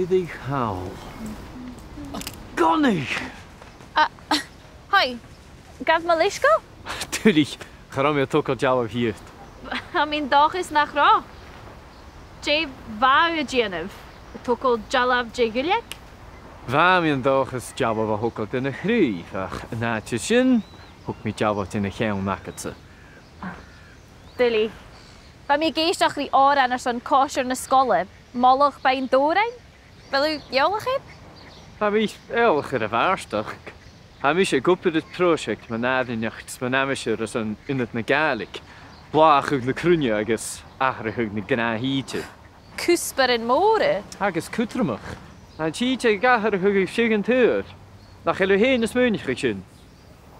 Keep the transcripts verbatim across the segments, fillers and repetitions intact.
Dè tha thu a' dèanamh? Gunnaidh! A, hoi, gabh mo leisgeul? Duilich, cha robh mi a' togail dealbh dhìot. Tha mi an dòchas nach robh. Dè bha thu a' dèanamh? A' togail dealbh de dhuilleag? Bha mi an dòchas dealbh a thogail de na craobh, ach an àite sin, thog mi dealbh de na ceann agadsa. Duilich. Bha mi ag èisteachd ri òran airson còisir na sgoile, Moladh Beinn Dobhrain. A bheil thu eòlach air? Tha mi eòlach air a' bhàrdachd. Tha mise ag obair air pròiseact mun àrainneachd 's mun aimsir airson Ionad na Gàidhlig, blàthachadh na cruinne agus atharrachadh na gnàth-shìde. Cuspairean mòra. Agus cudromach. Tha an t-sìde ag atharrachadh air feadh an t-saoghail. Nach eil thu fhèin a' smaoineachadh sin?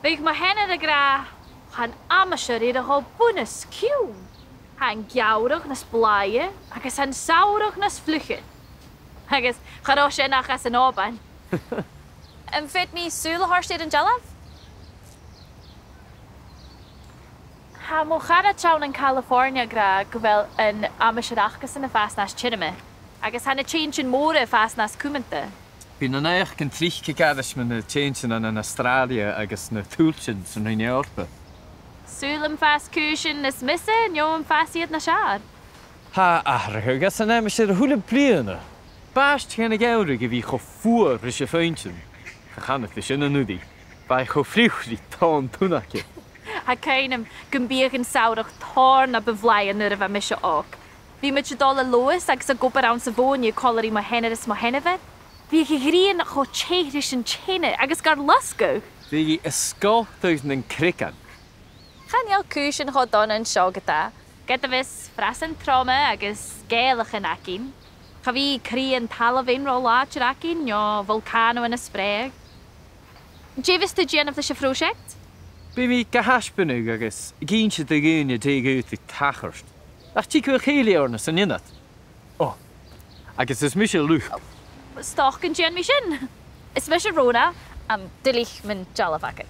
Bhiodh mo sheanair ag ràdh, tha an aimsir air a dhol bun-os-cionn. Tha an geamhradh nas blàithe agus tha an samhradh nas fliuiche. Agus cha robh sin ach anns an Òban. Am faod mi sùil a thoirt air an dealbh? Tha mo charaid ann an California ag ràdh gu bheil an aimsir acasan a' fàs nas tiorma, agus tha na teintean mòra a' fàs nas cumanta. Bidh na naidheachdan tric ag aithris mu na teintean ann an Astràilia agus na tuiltean san Roinn Eòrpa. Saoil am fàs cùisean nas miosa no am fàs iad nas fheàrr? Tha atharrachadh anns an aimsir a h-uile bliadhna. B' àbhaist dhan a' gheamhradh a bhith cho fuar ris a' phuinnsean. Cha chanadh tu sin an-uiridh. Bha e cho fliuch ri tòn tunnaige. Tha cuimhn' agam gum biodh an samhradh tòrr na bu bhlàithe nuair a bha mise òg. Bhiomaid a' dol a Leòdhas agus ag obair anns a' mhòine còmhla ri mo sheanair is mo sheanmhair. Bhiodh a' ghrian cho teth ris an teine agus gar losgadh. Bhiodh i a' sgoltadh nan creagan. Chan eil cùisean cho dona an seo ge-tà. Ged a bhios frasan troma agus sgeulachdan againn, cha bhi cridhe an talamh aon ro làidir againn, no bholcànadh a' spreadhadh. Dè bhios tu a' dèanamh leis a' phròiseact? Bidh mi ga thaisbeanadh agus ag innse do dhaoine dè dh'fhaodadh tachairt. Nach tig thu a chèilidh oirnn san ionad? Ò, agus is mise Luke. 'S dòcha gun dèan mi sin. Is mise Rona, um, duilich mun dealbh agad.